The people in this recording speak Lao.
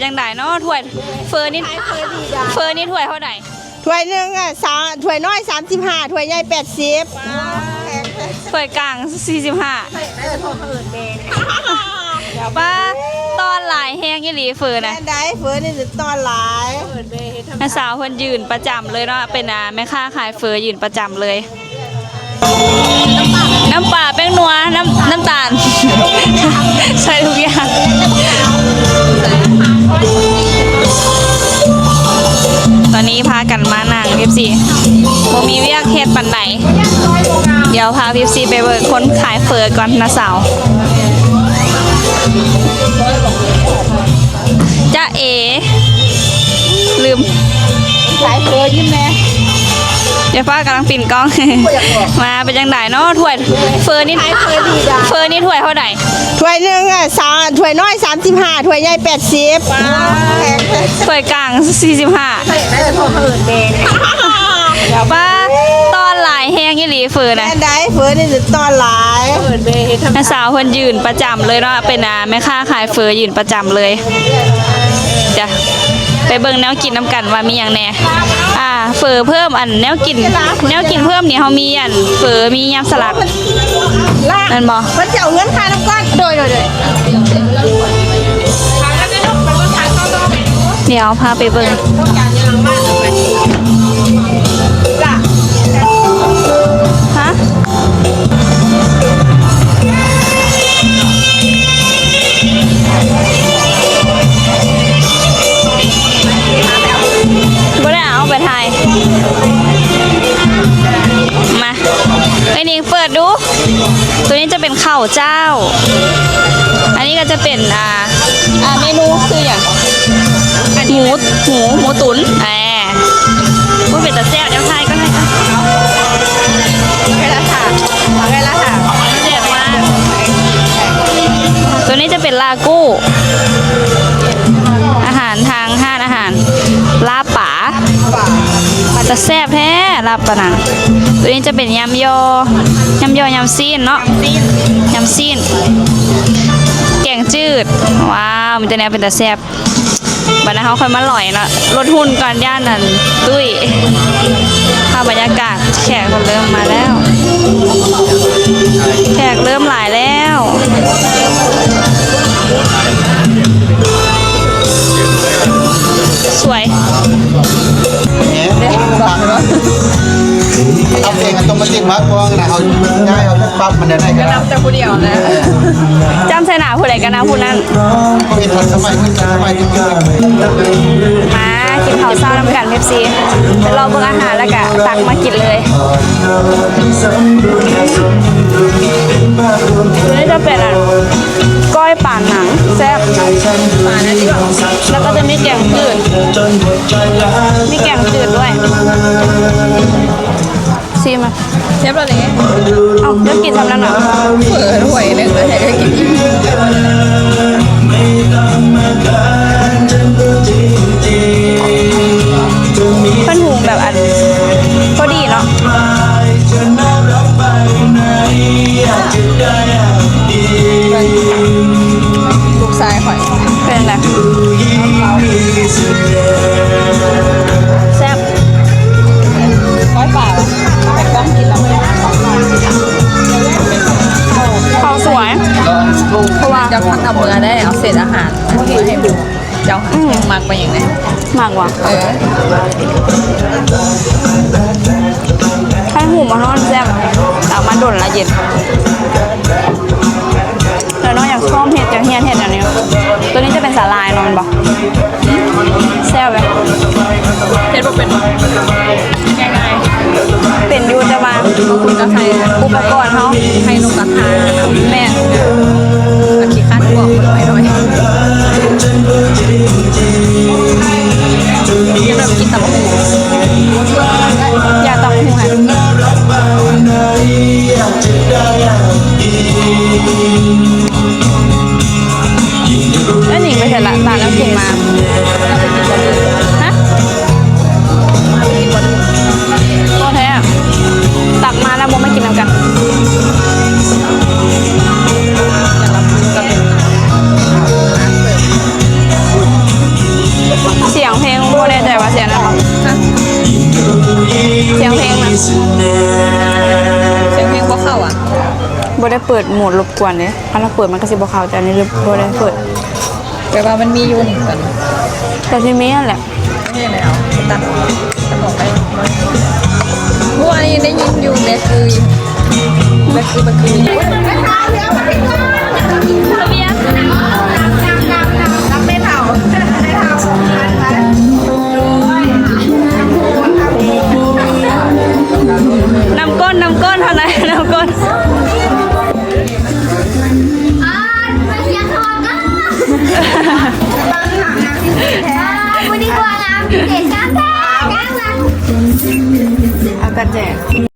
ຈັ່ງໃດເນາະ ຖ້ວຍເຝີນີ້ ເຝີນີ້ຖ້ວຍເທົ່າໃດ? ຖ້ວຍໜຶ່ງອະ ສາມ ຖ້ວຍນ້ອຍສາມສິບຫ້າ ຖ້ວຍໃຫຍ່ແປດສິບ ຖ້ວຍກາງສີ່ສິບຫ້າ. ປ້າ ຕ້ອນຫຼາຍແຮງອີ່ຫຼີເຝີນະ. ແມ່ນໃດ ເຝີນີ້ຕ້ອນຫຼາຍ. ນ້າສາວເພິ່ນຢືນປະຈຳເລີຍເນາະ ເປັນ ອ່າ ແມ່ຄ້າຂາຍເຝີຢືນປະຈຳເລີຍ. ນ້ຳປາ ແປ້ງນົວ ນ້ຳ ນ້ຳຕານ ໃສ່ທຸກຢ່າງ. ຕອນນີ້ພາກັນມານັ່ງ ເອັຟຊີ ບໍ່ມີວຽກເຮັດປານໃດ. ດຽວພາ ເອັຟຊີ ໄປເບິ່ງຄົນຂາຍເຝີກ່ອນ ນ້າສາວ. ຈ໊ະເອ ລືມ ຂາຍເຝີ ຍິ້ມແດ່. ເຈົ້າຟ້າກຳລັງປິ່ນກ້ອງ ມາ ເປັນຈັ່ງໃດເນາະ ຖ້ວຍເຝີນີ້ ເຝີນີ້ຖ້ວຍເທົ່າໃດ? ຖ້ວຍໜຶ່ງອະ ສາມ ຖ້ວຍນ້ອຍສາມສິບຫ້າ ຖ້ວຍໃຫຍ່ແປດສິບ ຖ້ວຍກາງສີ່ສິບຫ້າ. ປ້າ ຕ້ອນຫຼາຍແຮງອີ່ຫຼີເຝີນະ. ແມ່ນໃດ ເຝີນີ້ຕ້ອນຫຼາຍ. ນ້າສາວເພິ່ນຢືນປະຈຳເລີຍເນາະ ເປັນ ອ່າ ແມ່ຄ້າຂາຍເຝີຢືນປະຈຳເລີຍ. ຈ້ະ ໄປເບິ່ງແນວກິນນຳກັນວ່າມີຫຍັງແດ່. ອ່າ ເຝີເພີ່ມ ອັນ ແນວກິນ ແນວກິນເພີ່ມນີ້ ເຮົາມີ ອັນ ເຝີ ມີຍຳສະຫຼັດ ລາບ ແມ່ນບໍ່? ເພິ່ນຈະເອົາເງິນຄ່ານຳກ່ອນ. ໂດຍ ໂດຍ ໂດຍ. ດຽວພາໄປເບິ່ງ. ຮະ? ບໍ່ໄດ້ເອົາໄປຖ່າຍ. ມາ ເອີຍ ນີ້ເປີດດູ. ຕົວນີ້ຈະເປັນເຂົ້າເຈົ້າ. ອັນນີ້ກໍຈະເປັນ ອ່າ ອ່າ ເມນູຊື່ຫຍັງ? ໝູ ໝູ ໝູຕຸນ. ແອ ອຸ້ຍ ເປັນຕາແຊບ. ດຽວຖ່າຍກ່ອນ ຖ່າຍກ່ອນ. ເວລາຖາມ ເວລາຖາມ ແຊບມາກ. ຕົວນີ້ຈະເປັນລາກູ ອາຫານທາງຮ້ານອາຫານ ລາບປາ. ປາ ປາຕາແຊບແທ້ ລາບປາໜັງ. ຕົວນີ້ຈະເປັນຍຳຍໍ່ ຍຳຍໍ່ ຍຳຊີ້ນເນາະ ຍຳຊີ້ນ ແກງຈືດ. ວ້າວ ມີແຕ່ແນວເປັນຕາແຊບ. ບັດນັ້ນເຮົາຄ່ອຍມາຫຼອຍເນາະ ລົດຫຸ່ນກ່ອນ ຢ້ານອັນຕຸ້ຍ. ພາບບັນຍາກາດ ແຂກເລີ່ມມາແລ້ວ ແຂກເລີ່ມຫຼາຍແລ້ວ. ສວຍ ເອົາເພງອັນຕົງມາຕິດມາກອງນະ ເອົາ ຍ້າຍເອົາປັບມັນໄດ້ກໍໄດ້. ນຳແຕ່ຜູ້ດຽວນະ ຈ້ຳໃສ່ໜ້າຜູ້ໃດກໍນຳຜູ້ນັ້ນ. ເຮັດທັນສະໄໝ ທັນສະໄໝທີ່ສຸດ. ມາກິນເຂົ້າເຊົ້ານຳກັນ ເອັຟຊີ ໄປເລາະເບິ່ງອາຫານ ແລ້ວກະຕັກມາກິນເລີຍ. ອັນນີ້ຈະເປັນ ອັນ ກ້ອຍປາໜັງ ແຊບ. ປາໜັງ ແລ້ວກໍຈະມີແກງຈືດ ມີແກງຈືດດ້ວຍ. ຊີມ ແຊບແລ້ວເດ້. ເອົ້າ ເຈົ້າກິນສ່ຳນັ້ນຫວາ? ເຝີຖ້ວຍໜຶ່ງແລ້ວໃຫ້ຂ້ອຍກິນອີກ. ເພິ່ນຫຸງແບບອັນພໍດີເນາະ. ລູກຊາຍຂ້ອຍ ເປັນຈັ່ງໃດ? ແຊບ. ກ້ອຍປາ ແຕ່ກ້ອງກິນແລ້ວ ເຂົ້າສວຍ ເພາະວ່າເຈົ້າພັກເອົາເມືອໄດ້ ເອົາເສດອາຫານມາໃຫ້ໝູ່ເຈົ້າ. ອືມ ມັກປານຫຍັງແດ່? ມັກຫວາ? ເອີ ໄຂ່ຫູມມັນຮ້ອນແຊບ ແຕ່ເອົາມາດົນລະເຢັນ. ແລ້ວນ້ອງຢາກຊ້ອມເຮັດ ຢາກຮຽນເຮັດອັນນີ້. ຕົວນີ້ຈະເປັນສາຫຼ່າຍເນາະ ແມ່ນບໍ່? ແຊບເລີຍ. ເຮັດບໍ່ເປັນ ເປັນຢູ່ ແຕ່ວ່າ ບາງຄົນກໍໃສ່ອຸປະກອນເຮົາ ໃຫ້ນົກກະທາ. ແມ່ນ. ຂີ້ຄ້ານບອກເພິ່ນໄວ້ໜ້ອຍ. ສຳລັບກິນຕຳບັກຫຸ່ງ ຢາກຕຳບັກຫຸ່ງຫັ້ນ. ເອີ ໜິງໄປໃສລະ? ຕາແລ້ວກິນມາ. ຮະ? ບໍ່ແທ້ ຕັກມາແລ້ວບໍ່ມາກິນນຳກັນ. ສຽງເພງນະ ສຽງເພງບໍ່ເຂົ້າອະ ບໍ່ໄດ້ເປີດໂໝດລົບກວນເດ້ ຄັນເຮົາເປີດມັນກໍຊິບໍ່ເຂົ້າ ແຕ່ອັນນີ້ບໍ່ໄດ້ເປີດ ແປວ່າມັນມີຢູ່ນີ້ ຕອນນີ້ ກໍຊິມີຫັ້ນແຫຼະ ນີ້ແຫຼະ ຕັດອອກ ຕັດອອກໄປ ເພາະວ່ານີ້ໄດ້ຍິນຢູ່ ແບກຄື ແບກຄື ແບກຄື ນຳກົ້ນ ນຳກົ້ນ ເທົ່ານັ້ນ ນຳກົ້ນ ເອົາກະແຈກ.